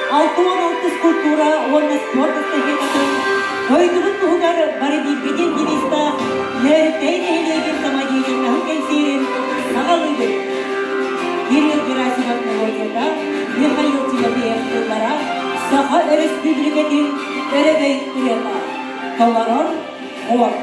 66 культура уонна спорт эстафетатын дойдубут туһугар бары бииргэ диэн девизтаах Нөөрүктэй нэһилиэгин самодеятельноһын кэнсиэрин саҕалыыбыт. Кирилл Герасимов мелодията, Михаил Тимофеев тыллара Саха Өрөспүүбүлүкэтин өрөгөй ырыата. Толорор хор.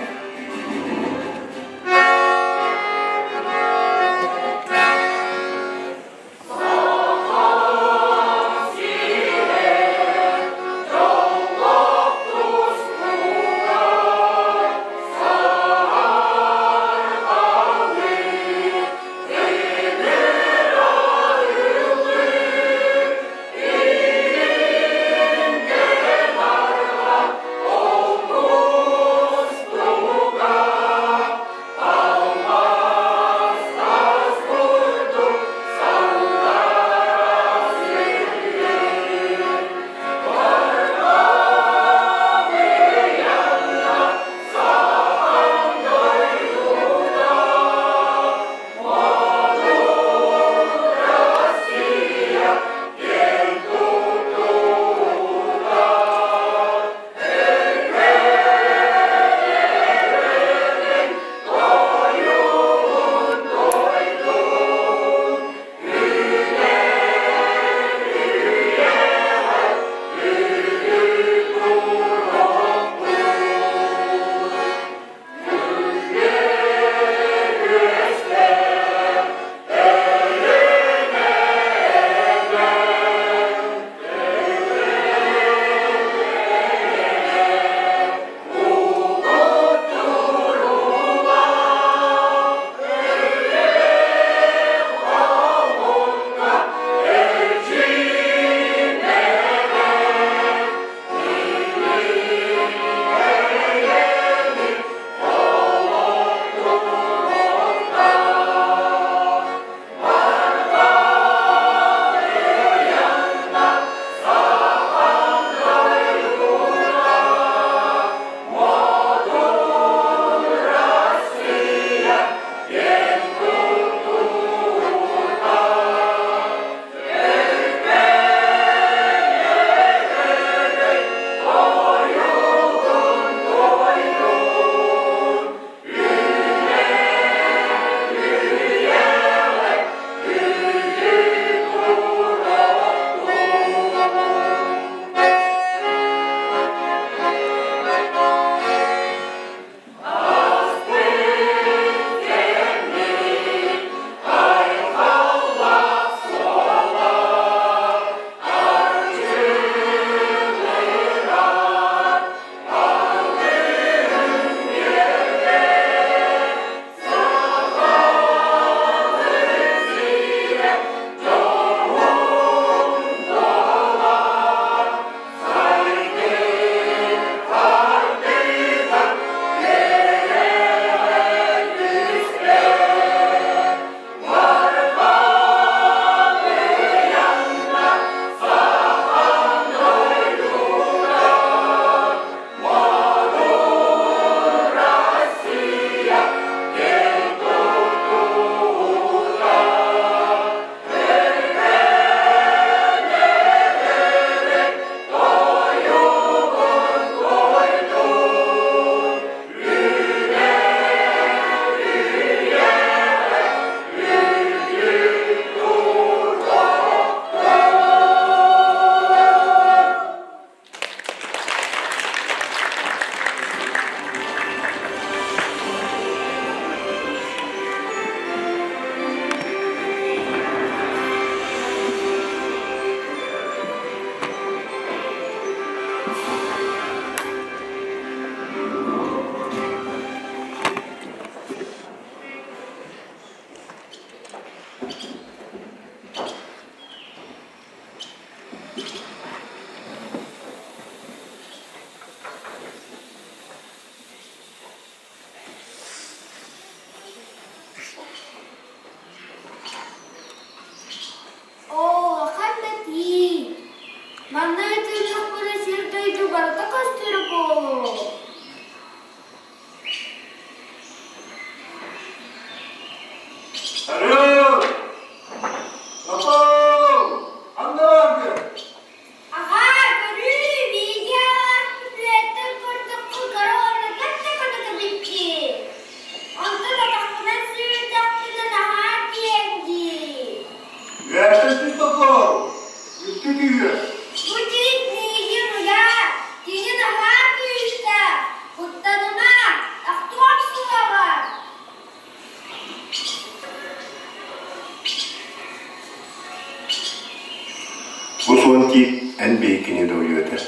Бу суон тиит эн биһиккини да уйуо этэ.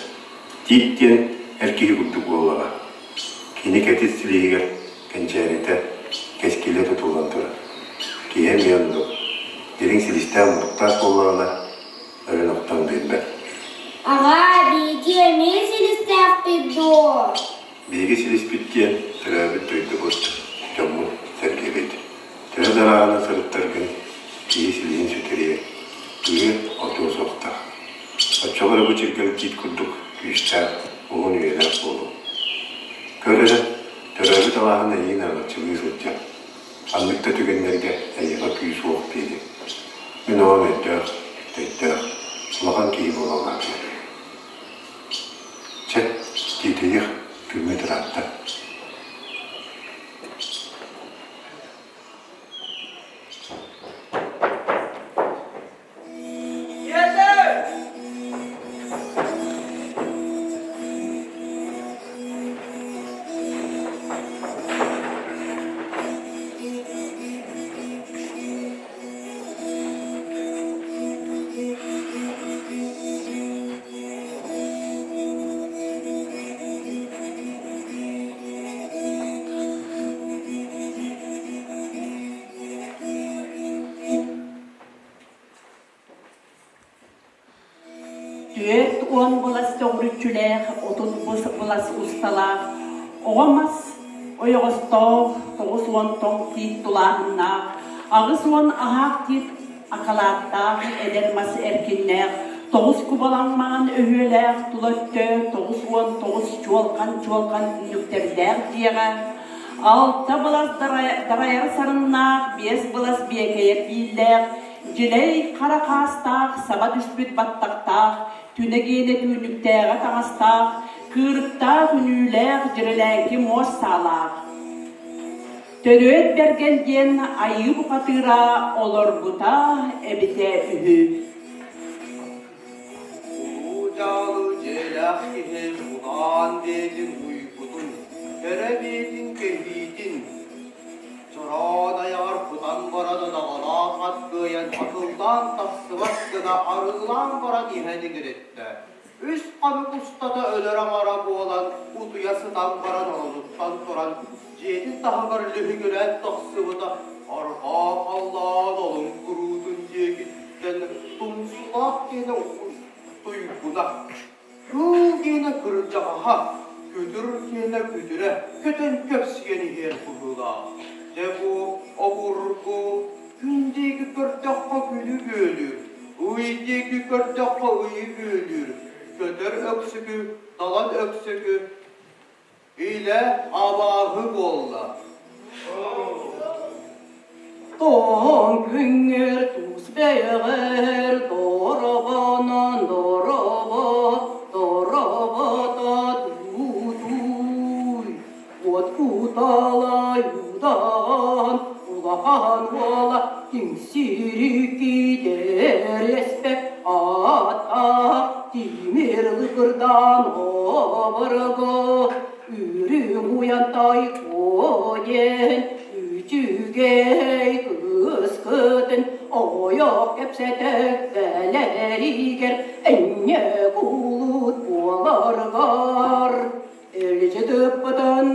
Тиит диэн эр киһи курдук буоллаҕа. Кини кэтит силиһигэр кэнчээритэ, кэскилэ тутуллан турар. Киһи эмиэ оннук. Дириҥ силистээх-мутуктаах буоллаҕына, өлөн охтон биэрбэт. Аҕаа, биһиги эмиэ силистээхпит дуо? Биһиги силиспит диэн төрөөбүт дойдубут, дьоммут сэргэбит. Төһө да ырааҕынан сырыттаргын, киһи силиһин сүтэриэ, тыа отуо суохтаах. Оччоҕо эрэ бу чиргэл тиит курдук күүстээх, уһун үйэлээх буолуо. Көр эрэ, төрөөбүт алааһын эйигин араҥаччылыы сылдьар. Ханнык да түгэннэргэ эйиэхэ күүс-уох биэриэ. Мин оҕом өйдөөх, төйдөөх, улахан киһи буола улаатыа. Чэ, тиэтэйиэх, күммүт ыраатта. 40 былас төгүрүччүлээх, 30 былас усталаах, оҕо мас ойоҕостоох, 90 тоҥ тиит тулааһыннаах, 80 аһаах тиит акалааттаах, эдэр мас эркиннээх, тоҕус кубалаҥ маҥан өһүөлээх, тула өттө 99 чуолкан-чуолкан түннүктэрдээх дьиэҕэ, алта былас дарайар сарыннаах, биэс былас биэкэйэр бииллээх, дьилэй хара хаастаах, саба түспүт баттахтаах, түнэ гиэнэ түүнүктээҕэ таҥастаах, кыырыктаах үнүүлээх, дьирэлээҥки муос саалаах. Төрүөт Бэргэн диэн айыы бухатыыра олорбута эбитэ үһү. Улуу дьаалы дьиэлээх киһи улаан биэтин уйгутун, кэрэ биэтин кэһиитин, чороон айаҕар кутан баран адаҕалаах ат кыайан атыллаан тахсыбат гына арыылаан баран иһэн иҥириттэ. Үс хонук устата өлөр аҥара буолан, утуйа сытан баран оронуттан туран, дьиэтин таһыгар лүһүгүрээн тахсыбыта, арҕаа халлаан олуҥ куруутун диэкиттэн тумсулаах диэнэ туйгуна, кыыл диэнэ кырдьаҕаһа, күтүр диэнэ күтүрэ көтөн көпсүйэн иһэр быһыылаах. Дьэ бу обургу күн диэки көрдөххө күнү бүөлүүр, Ый диэки көрдөххө ыйы бүөлүүр, көтөр өксөкү, талан өксөкү, илэ абааһы буолла. Тоҥ күҥҥэр тус бэйэҕэр доробонон доробо, доробото туутуй. Уот куталай удаҕан, улахан уола тиҥсирики дэрэспэ ата тимир лыгырдаан оборго үрүҥ уйантай диэн үчүгэй кыыскытын ойох кэпсэтэ кэлэригэр энньэ кулут буоларгар Илдьи тыыппытын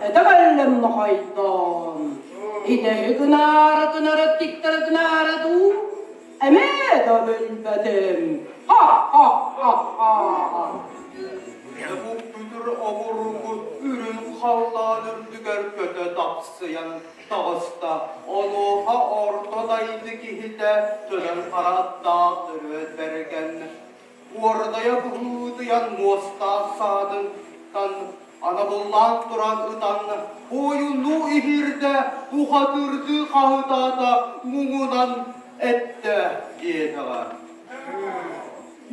этэгэллим нохойдоон, идэһи гынаары гынары тиктэр гынаары дуу, эмиэ да билбэтим. Ха-ха-ха-ха! Бу күтүр обургу үрүҥ халлаан үрдүгэр көтө тапсыйан таҕыста. Онуоха орто дайды киһитэ төлөн харааттаах төрүөт бэргэн Уордайа быһыытыйан муостаах саадыттан анабыллаан туран ытан, буойуннуу иһиирдэ, бухатыырдыы хаһытаата, муҥунан эттэ диэтэҕэ.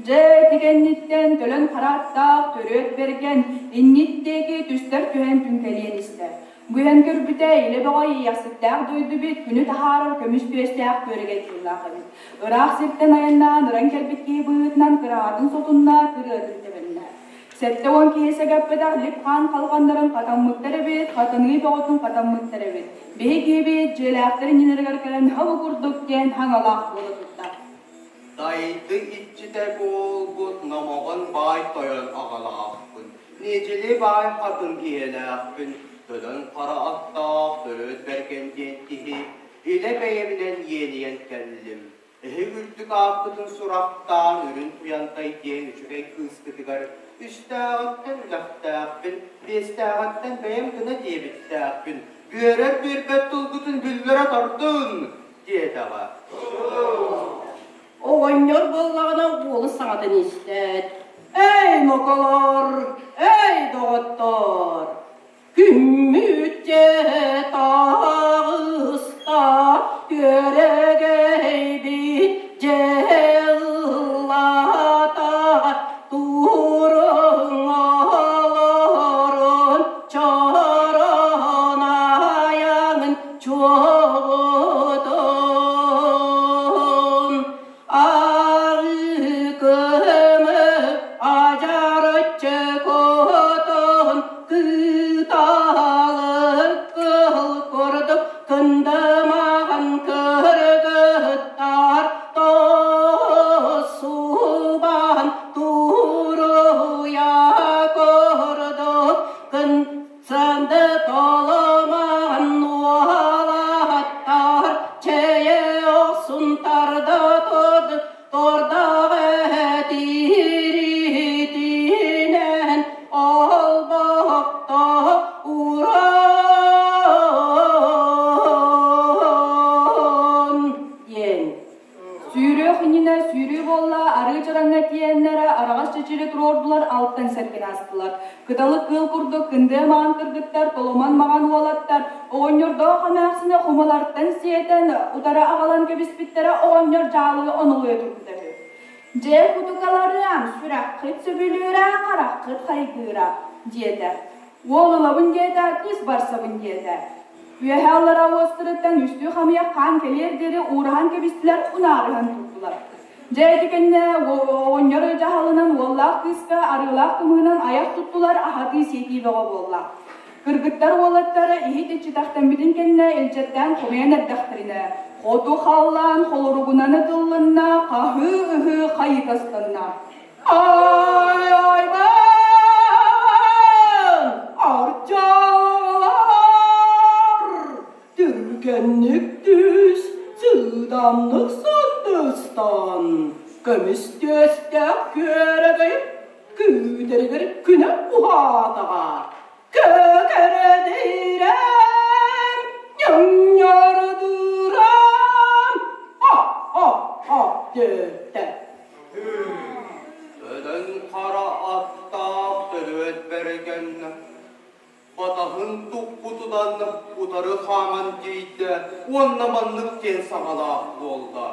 Дьэ, ити кэнниттэн төлөн харааттаах төрүөт бэргэн, иннит диэки түстэр түһэн түҥкэлиэн истэ. Быһан көрбүтэ, илэ бөҕө иэйэхситтээх дойду эбит, күнү таһаарар көмүс түөстээх күөрэгэй тыллаах эбит. Ыраах сиртэн айаннаан ыран кэлбит киһи быһыытынан кыраҕатын сотунна, кырыатын тэбэннэ. 70 киһи сэгэппэтэх лип-хаан халҕаннарын хатаммыттар эбит, хатаныы бөҕөтүн хатаммыттар эбит. Биһи киһибит дьиэлээхтэр иннилэригэр кэлэн хабы курдук диэн хаҥалаах буола турда. Дайды иччитэ буолбут номоҕон баай тойон аҕалаахпын, Ньидьили баай хатын ийэлээхпин, Төлөн хара аттаах Төрүт Бэргэн диэн киһи илэ бэйэбинэн иэнийэн кэллим. Эһиги үрдүк ааппытын сурахтаан Үрүн Туйантай диэн үчүгэй кыыскытыгар үстээҕиттэн үлэхтээхпин, биэстээҕиттэн бэйэм гына диэбиттээхпин, биэрэр биэрбэт тылгытын биллэрэ тардын диэтэҕэ. Оҕонньор буоллаҕына уолун саҥатын истээт, «Эй, моколор! Эй, доҕоттоор! Күммүт дьэ таҕыста, күөрэгэйбит дьэ ыллаата, туруҥ олорун чороон айаҥын чуоҕутун. Арыы-кымы адьарыччы куотун кыталык кыһыл курдук кындымаҕан кыргыттар тоссубан туруйа курдук кын Санды толоман уолаттар чэйэ охсун тарда турду тордаҕа тииритинэн олбохто уран диэн. Сүүрүөх иннинэ сүүрүү буолла, арыы чараҥҥа тиийэннэрэ араҕас чэчири туруордулар, алтан сэргэни астылар. Кыталык кыыл курдук кындыа маҕан кыргыттар, толомон маҕан уолаттар, оҕонньордоох эмээхсини хумалартан сиэтэн, утары аҕалан кэбиспиттэрэ оҕонньор дьаалыга онолуйа турбута үһү. «Дьэ, кутукаларыам, сүрэххит сөбүлүүрэ, хараххыт хайгыыра» диэтэ. Уол ылабын диэтэ, кыыс барсабын диэтэ. Үөһэ аллара уостарыттан үстүү хамыйах хаан кэлиэр диэри уураһан кэбистилэр, унаарыһан турдулар. Дьэ ити кэннэ оҕонньор дьаһалынан уоллаах кыыска арыылаах кымыһынан айах туттулар, аһатыы-сиэтии бөҕө буолла. Кыргыттар уолаттара иһит иччитэхтэммитин кэннэ илдьэттээн хомуйан эрдэхтэринэ, хоту халлаан холоругунан ытыллынна, хаһыы-ыһыы хайытастанна. Ай-айбан! Арчалар! Түргэнник түс, сыыдамнык сындыстан, көмүс түөстээх күөрэгэй күүтэригэр күнэ уһаатаҕа. Көкөрөдүрэн, ньоҥньордуран, а-а-а диэтэ. Өлөн хара аттаах төрүөт бэргэн, батаһын туппутунан утары хааман тиийдэ уонна маннык диэн саҥалаах буолла.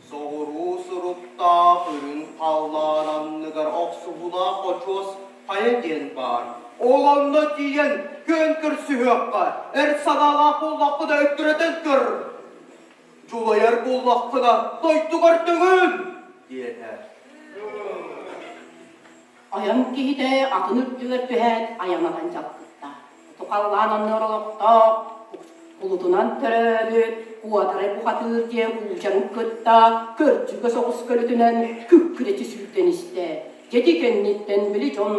Соҕуруу суруктаах үрүҥ халлаан анныгар охсуһуулаах очуос хайа диэн баар. Ол онно тиийэн күөн көрсүһүөххэ, эр санаалаах буоллаххына өттүрэтэн көр. Дьулайар буоллаххына дойдугар төҥүн! диэтэ. Айан киһитэ атын үрдүгэр түһээт айанатан дьалкытта. Тукаллаан оннугар олохтоох, кулутунан төрөөбүт, куотары бухатыыр диэн куучарын кытта көрдьүгэ соҕус көлөтүнэн күккүрэчи сүүрдэн истэ. Дьэти кэнниттэн били дьон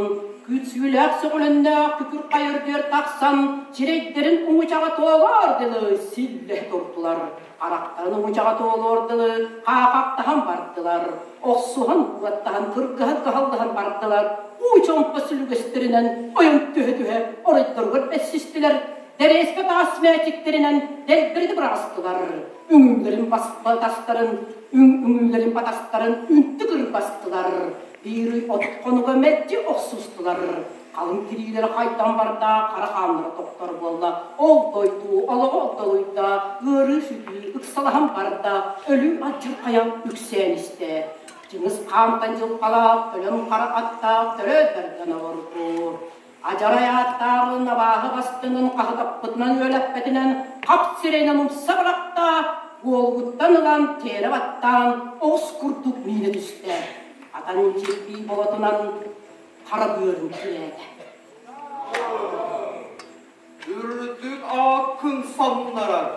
күүтсүүлээх сөҕүлэннээх күкүр хайырдыар тахсан сирэйдэрин уҥучаҕа туолаар дылы силлэ турдулар. Харахтарын уҥучаҕа туолуор дылы хаахахтаһан бардылар. Охсуһан угаттаһан кыргыһан кыһаллаһан бардылар. Уу чомпо сүлүгэстэринэн ойон түһэ-түһэ оройдоругар бэссистилэр. Дэриэскэ таас мээчиктэринэн дэлбэрити быраҕыстылар. Үҥүүлэрин батастарын, үҥүүлэрин батастарын үнтү кырбастылар. Биир ый от хонуга мэлдьи охсустулар. Халыҥ тириилэрэ хайдан барда, хара хааннара тохтор буолла. Ол дойду олоҕо огдолуйда, ыарыы-сүтүү ыксалаһан барда, өлүү алдьархайа үксээн истэ. Чыҥыс хаантан дьылҕалаах, өлөн хара аттаах төрөөт бэргэн олорбут. Адьарай ааттааҕын абааһы бастыҥын хаһытаппытынан үөлэппэтинэн хап сирэйинэн умса бырахта, уолугуттан ылан тиэрэ баттаан оҕус курдук миинэ түстэ. Атан чирбии болотунан хара быарын тирээтэ. Үрдүк ааккын самнарар,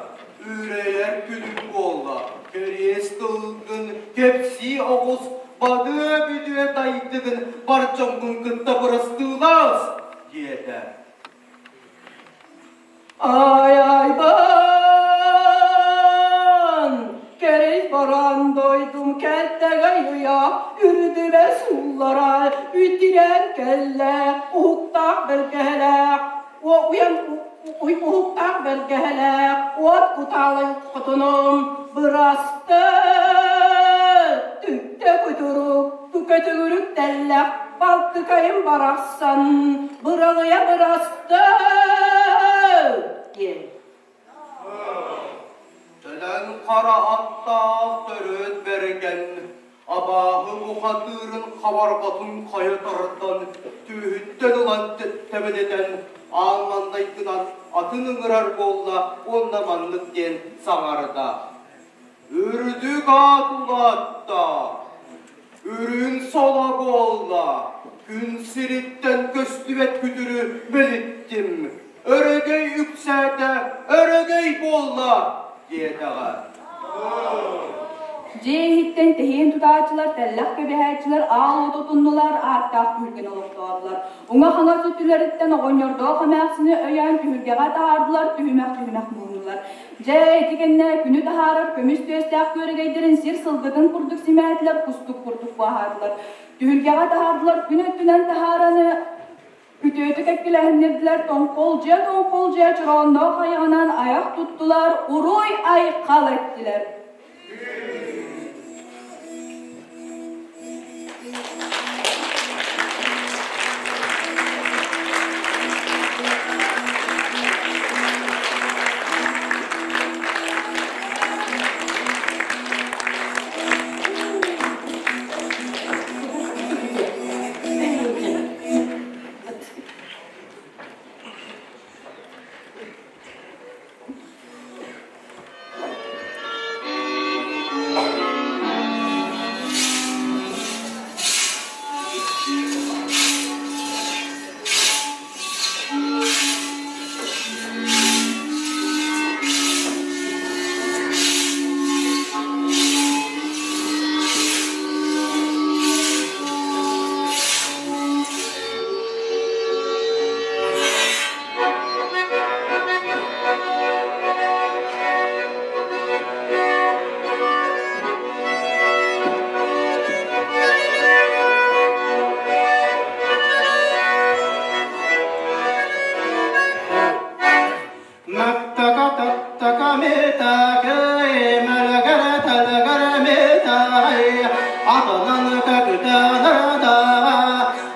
үрэйэр күнүҥ буолла, кэриэс тылгын Дойдугун кэпсии оҕус, бадыа-бүдүө дайдыгын бар дьоҥҥун кытта бырастыылаас, диэтэ. Ай-айбан, кэрий баран дойдум кэлтэгэй ыйа, үрдүбэ сууллара, үтүрэн кэллэ, уһуктаах бэргэһэлээх, уйан уһуктаах бэргэһэлээх, уот кутаалай хотунум бырасты, түктэ кутурук, көтүгүрүк тэллэх, балтыкайым барахсан, быралыйа бырасты диэн. Төлөн хара аттаах төрүт бэргэн, абааһы бухатыырын хабарҕатын хайа тардан, түөһүттэн ылан тэбэнэтэн, аан маҥнайгынан атын ыҥырар буолла уонна маннык диэн саҥарда: Үрдүк аат улаатта, үрүҥ соло буолла, күн сириттэн көстүбэт күтүрү мэлиттим, өрөгөй үксээтэ, өрөгөй буолла диэтэҕэ. Дьиэ иһиттэн тэһиин тутааччылар, тэллэх кэбиһээччилэр аал уоту туннулар, ааттаах түһүлгэни олохтоотулар. Уҥа-хаҥас өттүлэриттэн оҕонньордоох эмээхсини өйөөн түһүлгэҕэ таһаардылар, түһүмэх-түһүмэх мууннулар. Дьэ, ити кэннэ күнү таһаарар көмүс түөстээх күөрэгэйдэрин сир сылгытын курдук симээтилэр, кустук курдук куоһаатылар. Түһүлгэҕэ таһаардылар, күн өттүнэн таһаараны күтүөтү кэккилэһиннэрдилэр, тоҥхолдьуйа тоҥхолдьуйа чороонноох айаҕынан айах туттулар, уруй-айхал эттилэр.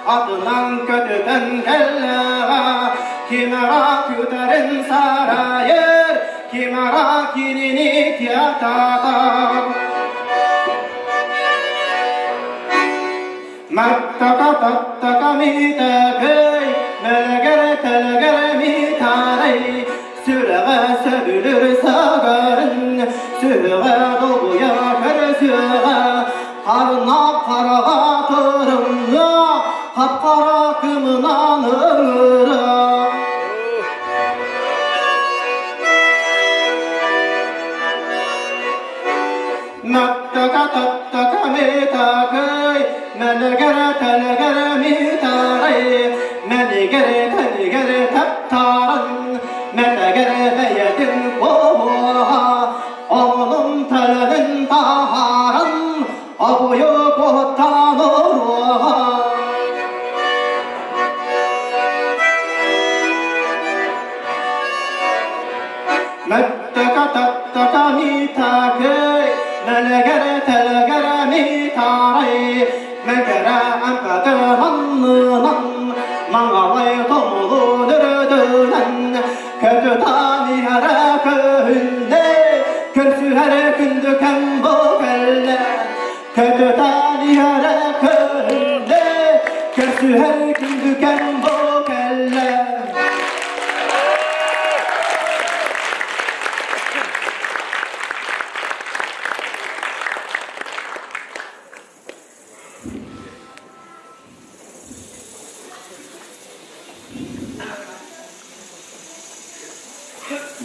Атынан көтүтэн кэллэҕэ, кимара күтэрин сарайыр, кимара кинини тиататар. Маттака таттака митэкэй, мэлэгэр тэлэгэр митарай, сүрэҕэ сөбүлүр сагарын, сүрэҕэ долгуйа көрсүөҕэ, харна хараҕа тырымна, хап-хара кымынан ыҥыра. Маттака таттака митакай, мэлэгэр тэлэгэр митарай, мэлигэр тэлигэр таптаран, мэлэгэр бэйэтин куоһа, оҕонун тэлэгин таһааран, обуйу куттан уруоха. Мэттaka tattaka митакай, мэлэгэр тэлэгэр митарай, мэгэрэ ампатынан маҥалай томулун өрөдүнэн, көтүтан иһэрэ көһүннэ, көрсүһэрэ күндүкэн бу кэллэ, көтүтан иһэрэ көһүннэ, көрсүһэр күндүкэн бу кэллэ.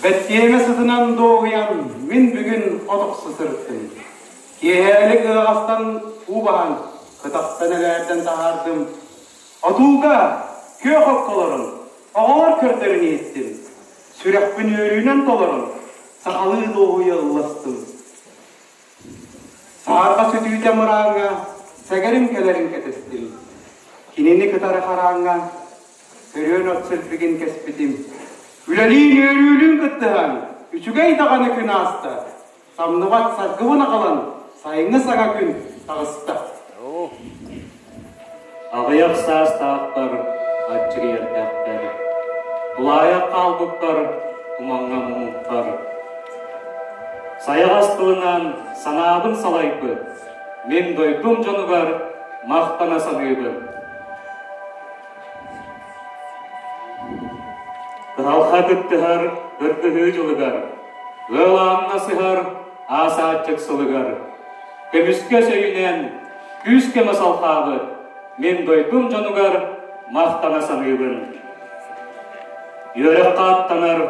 Бэттиэмэ сытынан дуоһуйан, мин бүгүн от охсо сырыттым. Киэһээлик ыаҕастан уу баһан, кытахтан элээрдэн таһаардым. Отууга күөх окко олорон, оҕолор көрдөрүн иһиттим. Сүрэхпин үөрүүнэн толорон, сахалыы дуоһуйа ылластым. Саарба сүтүүтэ мырааҥҥа сэгэрим кэлэрин кэтэстим. Кинини кытары харааҥҥа Көрүөн от силбигин кэспитим. Үлэлиин үөрүүлүүн кыттыһан, үчүгэй даҕаны күн ааста. Самныбат саргыбын аҕалан, сайыҥҥы саҥа күн таҕыста. Аҕыйах саастаахтар аччыгыйардаахтар, тулаайах хаалбыттар тумаҥҥа муммуттар. Сайаҕас тылынан санаабын салайбыт, мин дойдум дьонугар махтана саныыбын. Кыһалҕа кыттыһар кыргыһыы дьылыгар, ыал аанна сыһар аасааччык сылыгар, көмүскэ сөйүнэн күүс-көмө салхаабыт мин дойдум дьонугар махтана саныыбын. Үөрэххэ аттанар,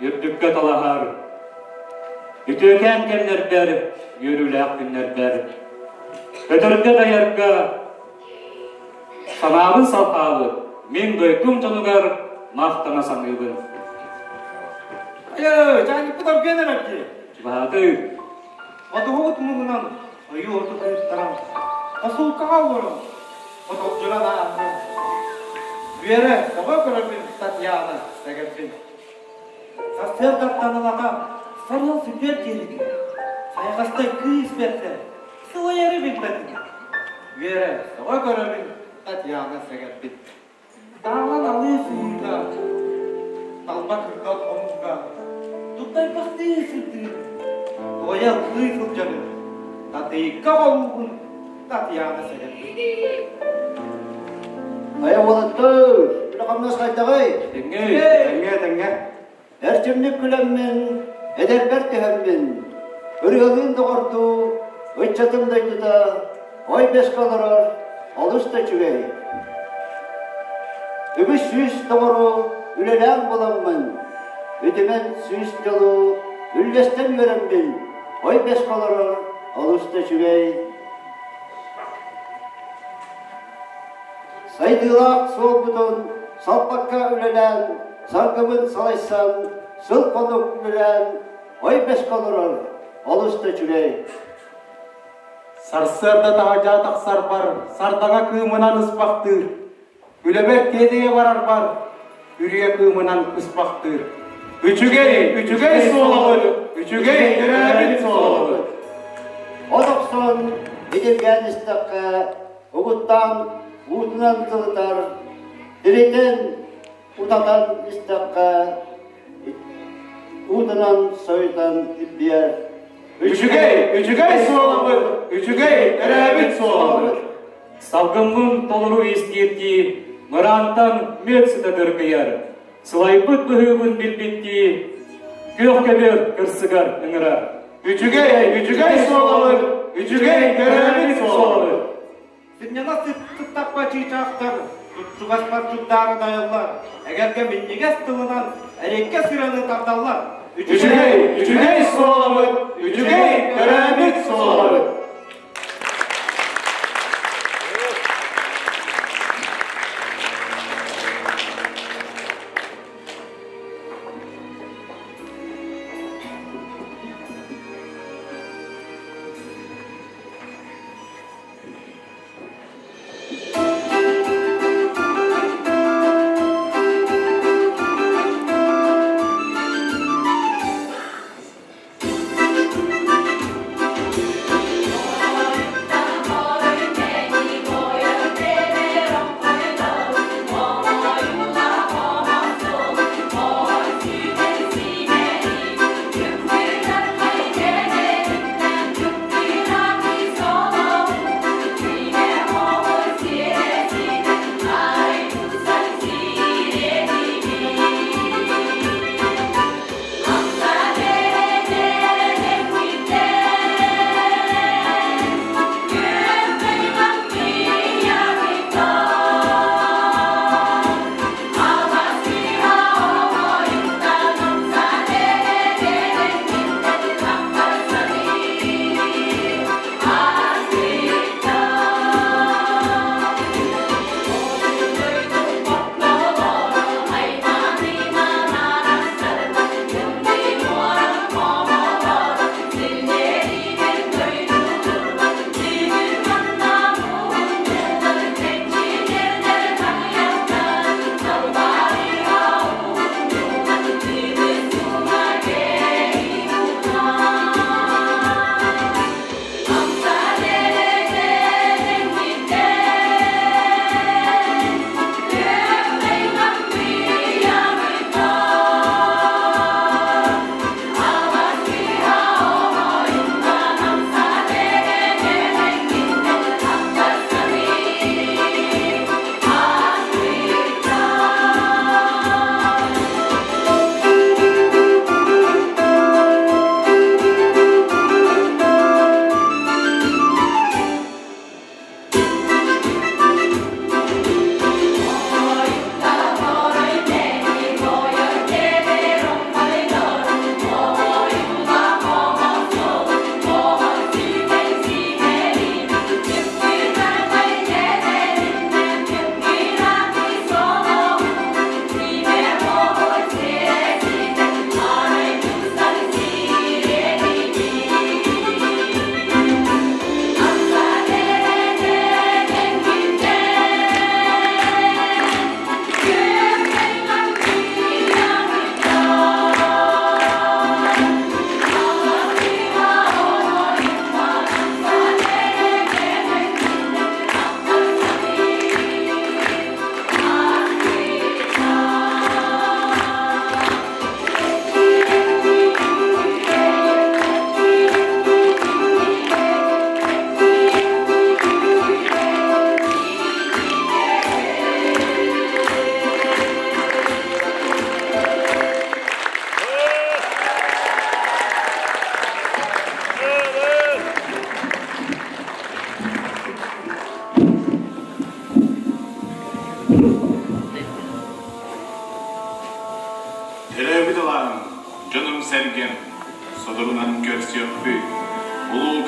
үрдүккэ талаһар, үтүөкээн кэмнэрбэр, үөрүүлээх күннэрбэр, көтөргө дайарга Санаабын салҕаабыт, мин дойдум дьонугар махтана саныыбын. Айыы, чаанньыкпыт оргуйан эрэр дии. Чубаатыы. Отуһубут муҥунан ойуу оту кыыртаран, посулкаҕа олорон, отолдьуран ааһан. Үөрэ, тоҕо көрөбүн Татьяна сэгэрбин. Сарсыардаттан ылата сарыал сүтүөр диэритин, сайҕастай кыыс бэрсэ, сылайары билбэтин. Үөрэ, сөҕө көрөбүн Татьяна сэгэрбит. Даалан алыы сыһыыга, талба кыргал хонууга, дугдайбахтыы сырдыыр, туойа ыллыы сылдьабын, Татыйыкка холуубун Татьяна сэгэрбит. Хайа уолаттар, үлэ-хамнас хайдаҕый? Тэҥҥэ, тэҥҥэ, тэҥҥэ. Эрчимник күлэммин, эдэрбэр түһэммин, ырыалыын доҕордуу, ыччатым дойдута, ой бэскэ олорор олус да үчүгэй. Үгүс сүүс доҕору үлэлээн буламмын, үтүмэн сүүс дьолу үллэстэн үөрэммин, ой бэскэ олорор олус да үчүгэй. Сайдыылаах суолбутун салпакка үлэлээн, саргыбын салайсан, сыл-хонук үлэлээн, ой бэскэ олорор олус да үчүгэй. Сарсыарда таһырдьа тахсарбар сардаҥа кыымынан ыспахтыыр, үлэбэр тиэтэйэ барарбар үрүйэ кыымынан ыспахтыыр. Үчүгэй, үчүгэй суолабыт, үчүгэй төрөөбүт суолабыт. От охсон итиргээн истэххэ, угуттаан уутунан сылытар, тиритэн утатан истэххэ, уутунан сойутан илбийэр. Үчүгэй, үчүгэй суолабыт, үчүгэй төрөөбүт суолабыт. Салгыммын толору истиирдии, мыраантан мүөт сыта дыргыйар, сылайбыт быһыыбын билбиттии, күөх көбүөр кырсыгар ыҥырар. Үчүгэй, үчүгэй суолабыт, үчүгэй төрөөбүт суолабыт. Сынньана сыттахпа чыычаахтар, тутсугаспар чугдаара дайаллар, эгэлгэ минньигэс тылынан эриэккэ сыраны тардаллар. Үчүгэй, үчүгэй суолабыт, үчүгэй төрөөбүт суолабыт.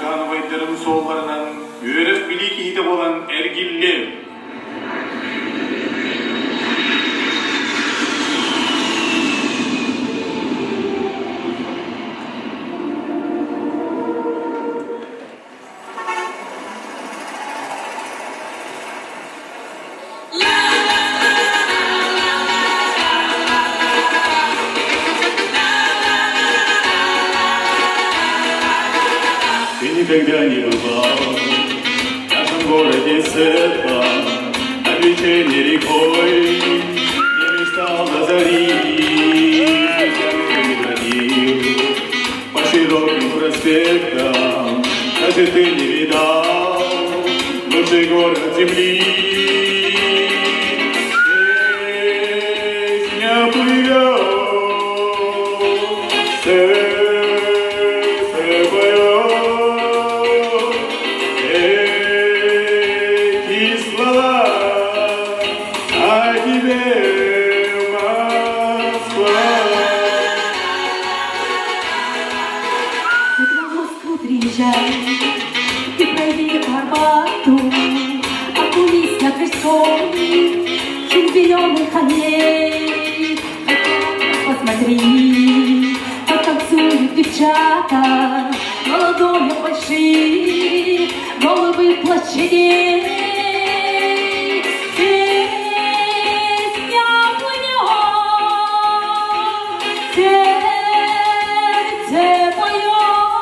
дьарыктаан убайдарым суолларынан үөрэх-билии киһитэ буолан эргиллиэм. Ты никогда не бывал в нашем городе Сетла, над вечерней рекой, не мечтал до зари, не бродил по широким проспектам, даже ты не видал лучший город земли. Песня плывет, сердце поет, эти слова о тебе, Москва. Ты к нам в Москву приезжай, ты пройди по Арбату, окунись на Тверской, шум зеленых аллей. Посмотри, как танцуют девчата, на ладонях больших голубых площадей. Песня плывет, сердце поет,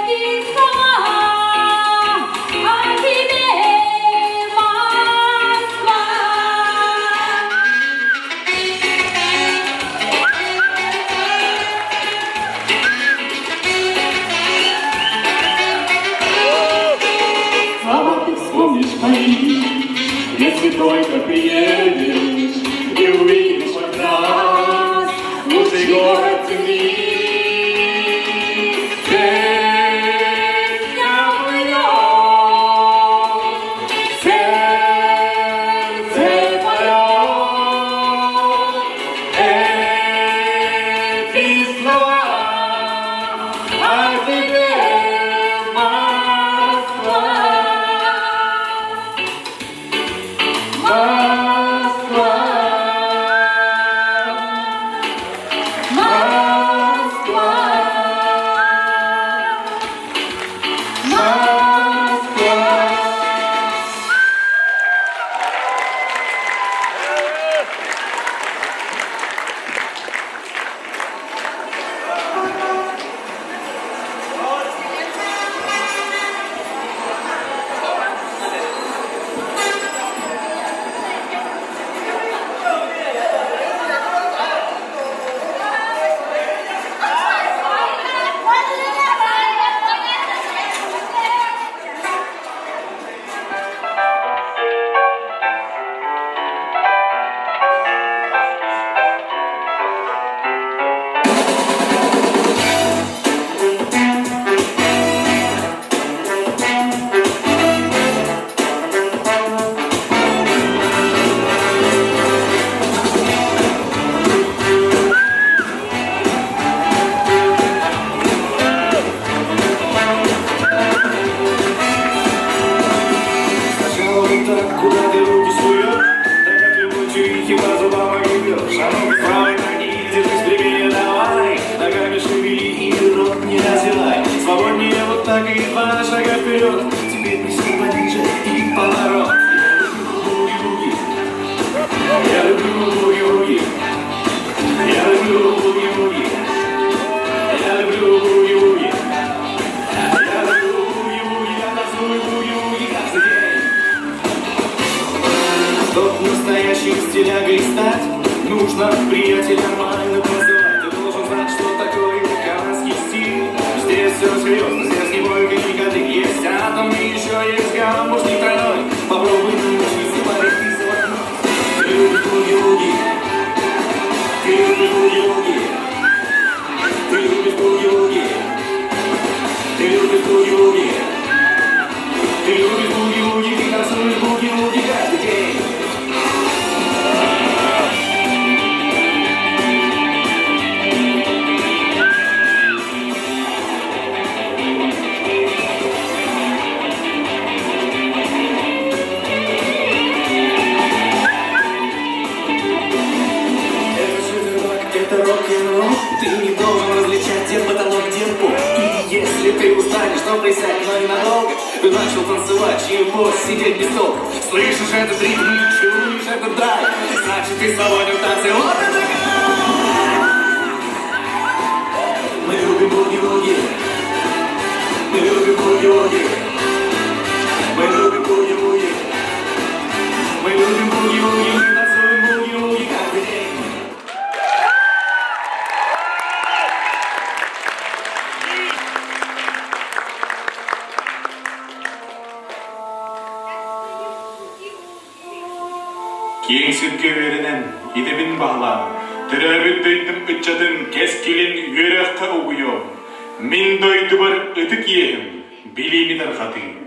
эти слова о тебе, Москва. Слова ты вспомнишь мои, если только приедешь и увидишь хоть раз лучший город земли. Песня плывет, сердце поет, эти слова о тебе, Москва. Москва, Москва, Москва. Сначала вот так, куда ты руки суешь, так как любой чувихи по зубам огребешь. А ну-ка, правой ноги, держись прямее, давай, ногами шевели и рот не разевай. Свободнее вот так и два шага вперед, теперь присядь пониже и поворот. Я люблю буги-вуги, я люблю буги-вуги, я люблю буги-вуги, я люблю буги-вуги, я танцую буги-вуги каждый день. Чтоб настоящим стилягой стать, нужно, приятель, нормально танцевать. Ты должен знать, что такое канадский стиль. Здесь все серьезно, здесь не бойко, ни кадык. Есть атом и еще есть гамбургский тройной. Попробуй научиться парить ты заводной. Ты любишь буги-вуги, ты любишь буги-вуги, ты любишь буги-вуги, ты любишь буги-вуги, ты любишь буги-вуги, ты танцуешь буги-вуги каждый день. что присядь, но ненадолго. Ты начал танцевать, чего сидеть без толку. Слышишь этот ритм, чуешь этот драйв. Значит, ты свободен в танце, вот это кайф! Мы любим буги-вуги, мы любим буги-вуги, мы любим буги-вуги, мы любим буги-вуги, мы танцуем буги-вуги каждый день. Киэҥ сиргэ үөрэнэн, идэбин баһылаан, төрөөбүт дойдум ыччатын кэскилин үөрэххэ угуйуом. Мин дойдубар ытык иэһим, билиини тарҕатыы.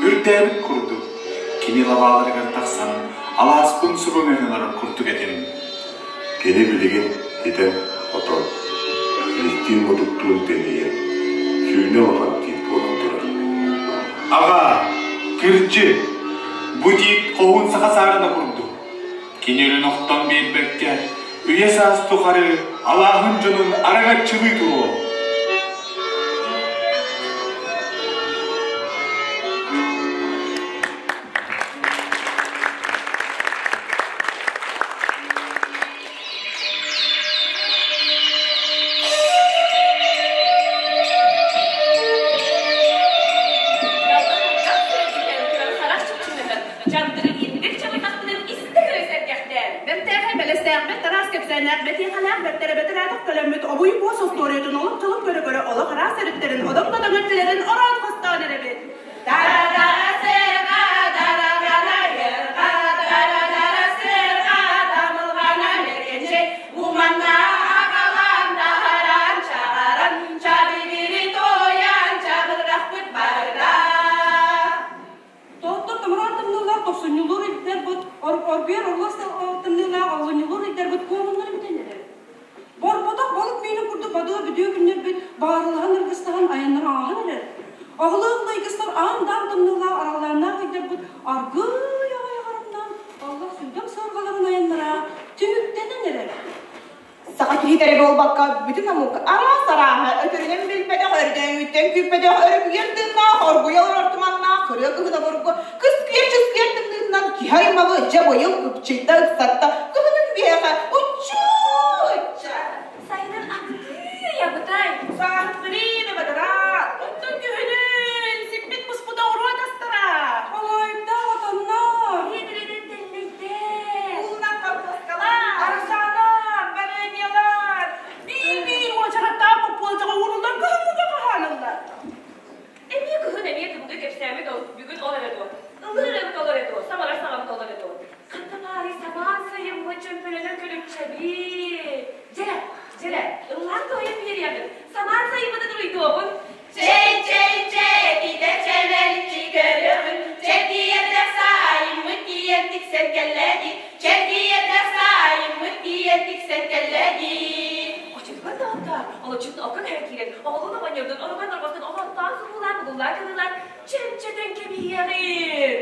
үрдээбит курдук. Кини лабааларыгар тахсан алааспын субу ылар курдук этим. Кини билигин итэн-хотон, силистиин-мутуктуун тэнийэн, сүүнэ улахан тиит буолан турар. Аҕа, кырдьык, бу тиит хоһуун саха саарына курдук. Кини өлөн охтон биэрбэккэ, үйэ-саас тухары алааһын дьонун араҥаччылыы туруо. Бэлэстээхпит, тараас кэпсээннээх, бэтиэхэлээх, бэртэрэ бэтэрээтэх көлөммүт обуй буос остуоруйатын олох-чолох көрө-көрө олох араас өрүттэрин, одоҥ-додоҥ өттүлэрин ороон хостоон эрэбит. Тоттор томороон тымныылаах тохсунньулуур ыйдарбыт, оргуйар орлос тымныылаах олунньулуур ыйдарбыт куомуннар бүтэн эрэр. Борботох балык миинин курдук бадыа бүдүө күннэрбит баарылаһан ыргыстаһан айаннара ааһан эрэр. Оҕолоох лайгыстар аан-даам тымныылаах араллааннаах ыйдарбыт аргыый аҕай аҕарымнаан аллах сүлгэм сыарҕаларын айаннара түмүктэнэн эрэр. Саха киһитэ эрэ буолбакка, бүтүн омук араас арааһа өтөрүнэн билбэтэх, өрдөөҥүттэн күүппэтэх, өрүкүйэр тыыннаах, оргуйа олорор туманнаах, кырыа кыһын обургу, кыскыйар чыскыйар тымныытынан киһи аймаҕы дьэ быйыл кыпчыйда ыксатта, кыһынын биһиэхэ уччуу-ычча! Сайынын абытыы, абытай! Сааһыт билиини бадараат! Оттон күһүнүн сиппит буспут оҕуруот астара! Олойдоох отонноор! Биэдэрэнэн тэллэйдэр! Уулунан хортуоскалар! Арсаанар, вареньелар! Биир-биир уочараттаах боппуолдьаҕа ууруллан кыһыҥҥыга хаһааныллар. Эмиэ кыһын эмиэ тымныы кэпсээммит ол бүгүн ол эрэ дуо? Ыллыыр эбит ол эрэ дуо? Саҥарар саҥабыт ол эрэ дуо? Ханна баарый самаан сайыммыт чөмпөлөнөр көлүччэбит? Дьэрэ, дьэрэ, ыллаан тоһуйан биэриэҕин, самаан сайыммытын уруйдуоҕун. Чэй, чэй, чэй, этитэ чэмэличчи көрөҕүн, чэрдийэрдэх сайыммыт тиийэн тиксэн кэллэ дии, чэрдийэрдэх сайыммыт тиийэн тиксэн кэллэ дии. Очутугар даҕатта, олоччутун окко көһөн киирэн, оҕолуун оҕонньордун оруган орбостон оҕоттоон субуулаан бугуллаан кыныылаан чөмчөтөн кэбиһиэҕин.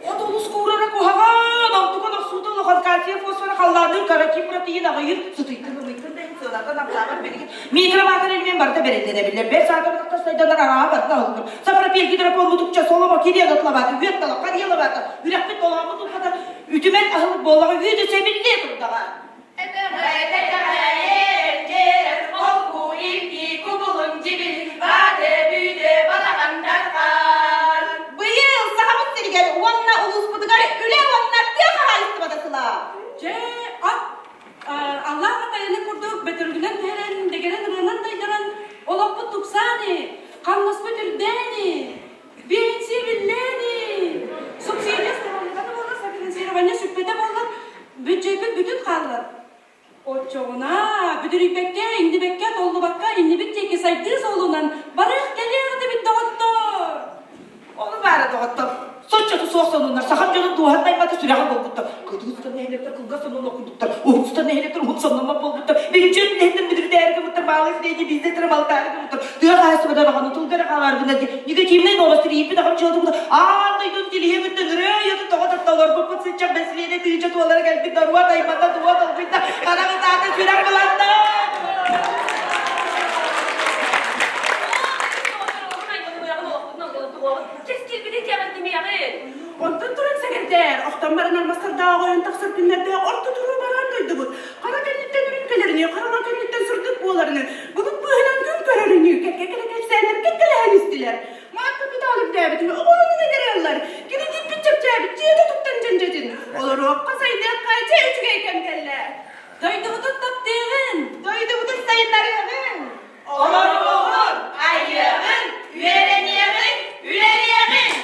От олус куурара куһаҕан, онтукан охсуута улахан кальций фосфор халлаанныыр каротин протеин аҕыйыыр, сытыйтын ымыйтын да иһин сыаната намтаабат билигин микромакро элемент барыта бэриллэн эбиллэр. Бэл саатар сайданар арааһа барыта аһыллар. Сапропель гидропон мутукча соломо кириэн атлабаата, үөт тала, карьелабаата, үрэхпит толооммут улхата үтүмэн аһылык буоллаҕа үөтү сэбиллиэ турдаҕа. Быйыл Сахабыт сиригэр уонна улууспутугар үлэ уонна тыа хаһаайыстыбата сыла. Дьэ, ат Аллах атайыны курдук бөтөрүгүнэн түһэрэн, дэгэрэн ырыанан дайдаран, олохпут тупсаани, хамнаспыт үрдээни, биэнсийэ биллээни, субсидия страхование буолар, софинансирование сүппэтэ буоллар, бүддьүөппүт бүтүн хааллар. Оччоҕуна бүдүрүйбэккэ, иҥнибэккэ, толлубакка иннибит диэки сайдыы суолунан барыах кэлиэх этибит доҕоттоор! Ону баара доҕоттор, соччото суох сонуннар сахам дьонун дууһатын аймата сүрэҕин буолбуттар. Кытыы сытар нэһилиэктэр кылгас сонун окуйбуттар, уһун сытар нэһилиэктэр уһун сонноммот буолбуттар, бүддьүөт нэһилиэктэр мүдүрүтээри гыммыттар, маалай средний бизнестэрэ балтаары гыммыттар, тыа хаһаайыстыбата даҕаны тылга эрэ хаалаары гынар диэн негативнай новости ииппит аҕам дьыалата аан дойдуну тилиһэ бүтэн ырыа уйатын тоҕо тарта олорбуппут сыччах бэсилиэнэ тыынча туолара кэлбит норуот аймата дуо долгуйда харах ытаата сүрэх быланна. Онтон туран сэгэрдээр, охтон баран армастардаах ойон тахсар күннэрдээх орто туруу бараан дойдубут. Хара кэнниттэн үрүҥ кэлэринии, хараҥа кэнниттэн сырдык буоларыныы, былыт быыһынан күн көрөрүнүү, кэккэ кэлэ кэпсээннэр кэккэлэһэн истилэр. Маат капитал үрдээбитин оҕолонун эдэрэллэр, кирэдьииппит чэпчээбит дьиэтэ туттан дьэндьэтин. Олоруохха сайдыахха дьэ үчүгэй кэм кэллэ. Дойдубутун таптыаҕын! Дойдубутун сайыннарыаҕын! Олоруоҕун, айыаҕын, үөрэниэҕин, үлэлиэҕин!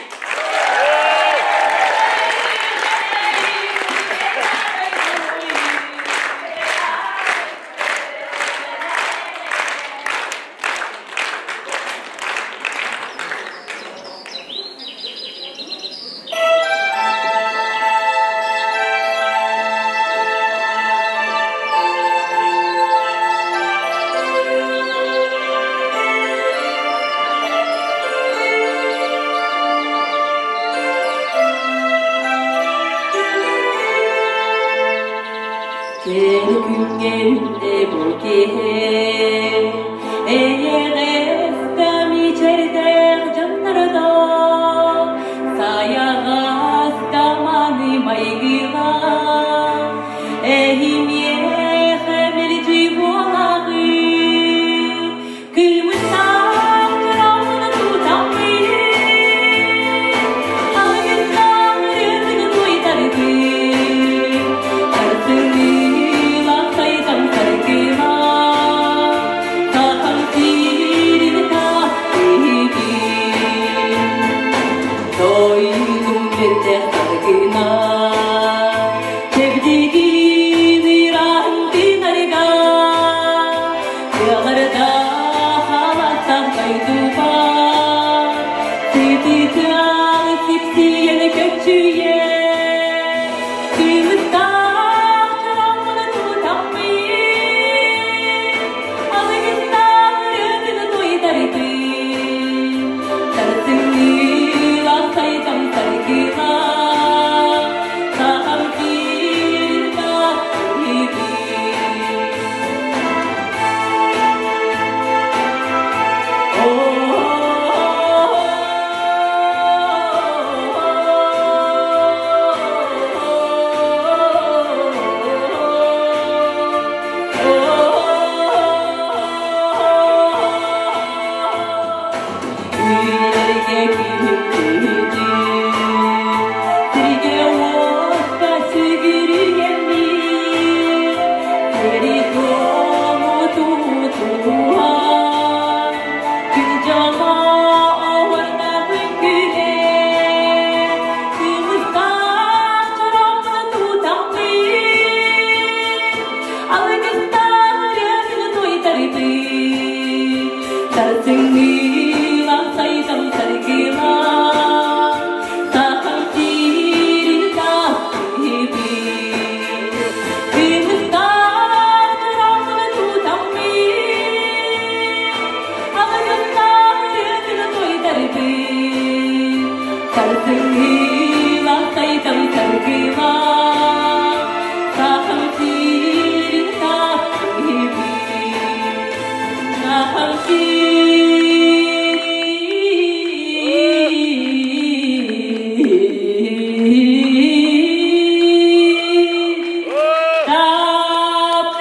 Кэрэ күҥҥэ үүннэ бу киһи, эйэҕэс да мичээрдээх дьоннордоох, сайаҕас да мааны майгылаах, эһимиэхэ мэлдьи буолаҕыт, Кыымыттаах чороҥун тутаммыт, алгыстаах ырыатын туйтарбыт, сарсыҥҥылаах сайдам саргылаах, сахам сирин таптыыбын. Дойдум бэртэх салгына, чэбдигин ыраан тыынарга, Тыаларда халаттах дойдубар, сытытыал сипсийэн көччүйэ, кыымыттаах чороҥмун тутаммын, алгыстаах ырыатын туйтарбын, сарсыҥҥылаах сайдам саргылаах, сахам сирин таптыыбын. Үйэлэргэ күһүн Сиргэ-уокка сүгүрүйэммит, Сири-туому тутуһан, Күн дьоно оһуордаах үҥкүүлэр, Кымыстаах чороҥмун тутаммыт, Алгыстаах ырыабын туйтарбыт, Сарсыҥҥылаах сайдам саргылаах, Сахам сирин таптыыбын. Кымыстаах чороҥмун тутаммыт, Алгыстаах ырыатын туйтарбыт, Сарсыҥҥылаах сайдам саргылаах, Сахам сирин таптыыбын. Сахам сирин таптыыбын.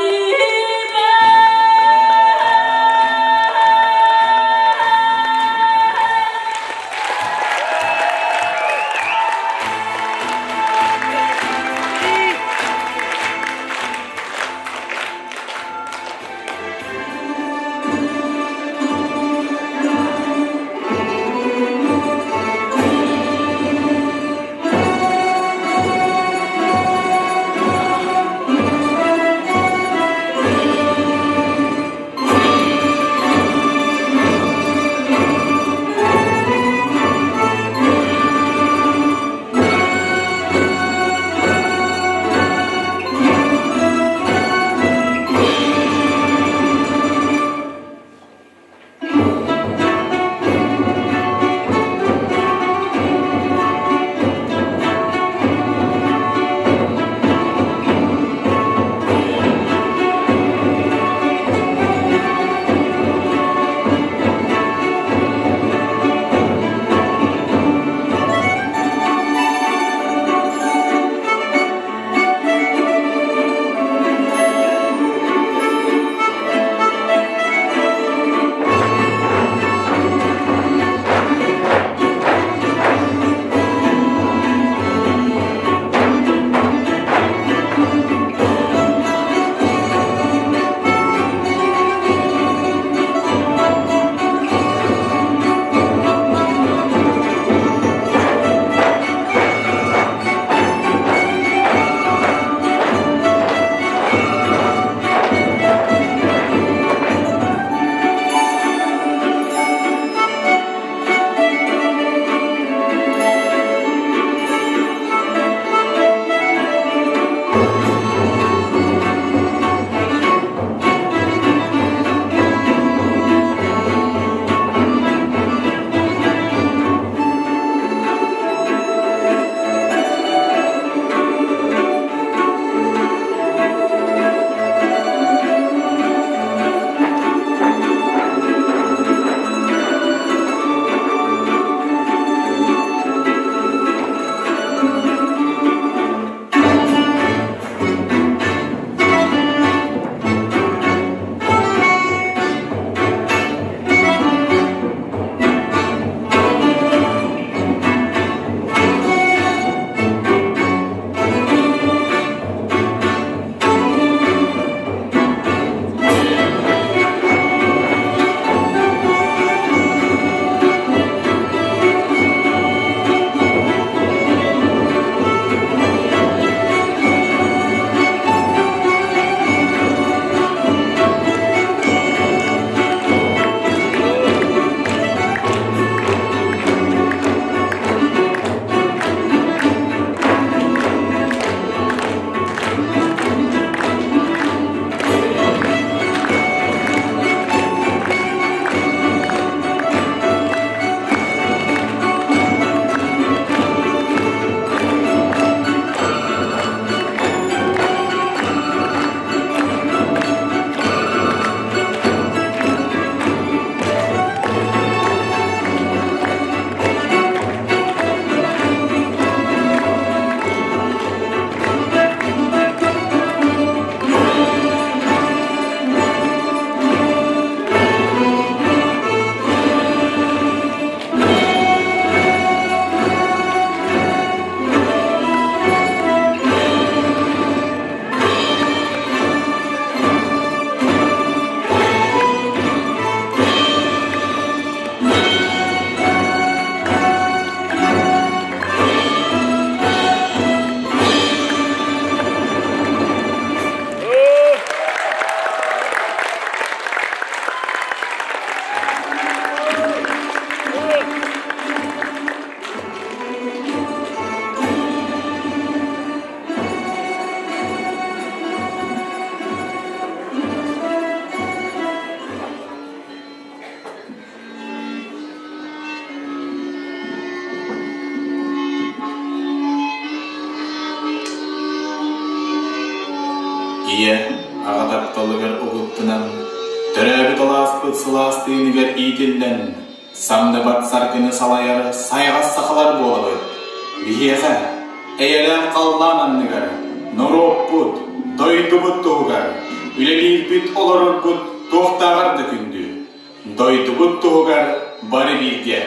Ийэ, аҕа тапталыгар угуттанан, төрөөбүт алааспыт сылаас тыыныгар иитиллэн, самныбат саргыны салайар сайаҕас сахалар буолабыт. Биһиэхэ, эйэлээх халлаан анныгар, норуоппут, дойдубут туһугар үлэлиирбит, олорорбут туохтааҕар да күндү. Дойдубут туһугар бары бииргэ.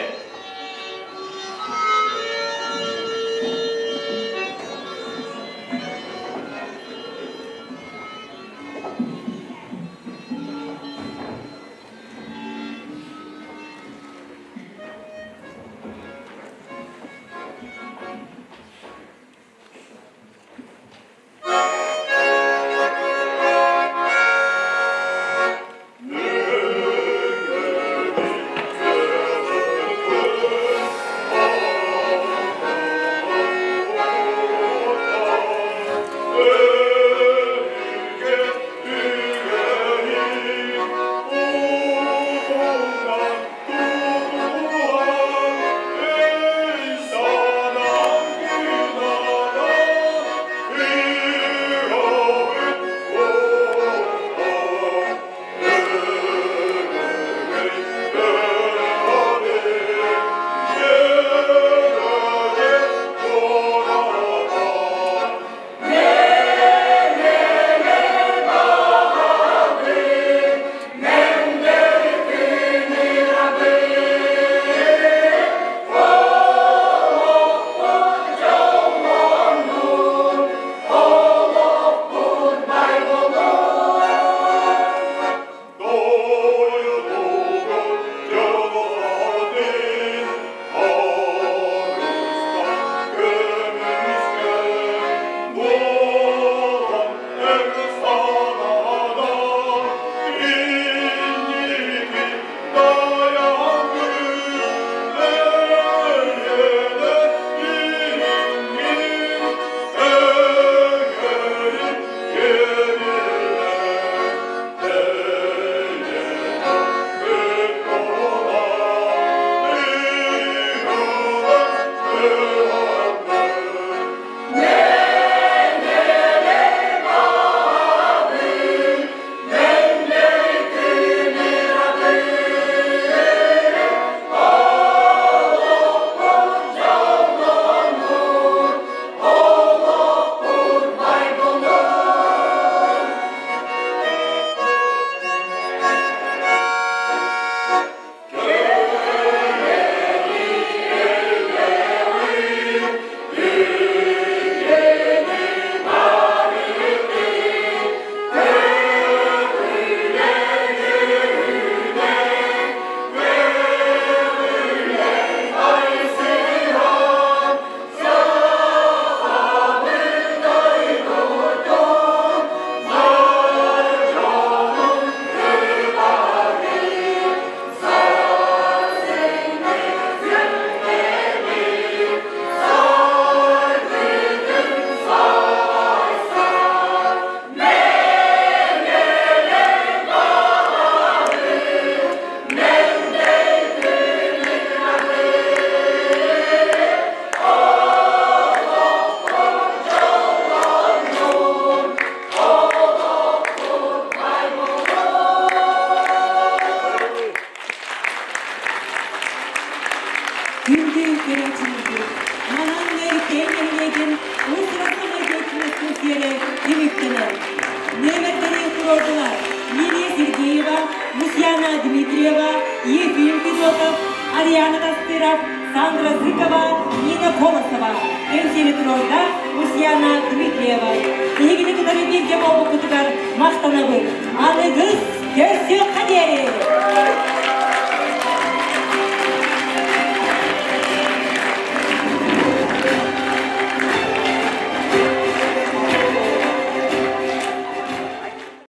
Күндү көрөөччүлэрбит, манан Нөөрүктээйи нэһилиэгин уус-уран самодеятельность кэнсиэрэ түмүктэнэр. Нүөмэрдэри туруордулар Лилия Сергеева, Лусьяна Дмитриева, Ефим Федотов, Ариана Тастыров, Сандра Зыкова, Нина Колосова. Кэнсиэри туруорда Лусьяна Дмитриева. Биһигини кытары бииргэ буолбуккутугар махтанабыт. Аныгыс көрсүөххэ!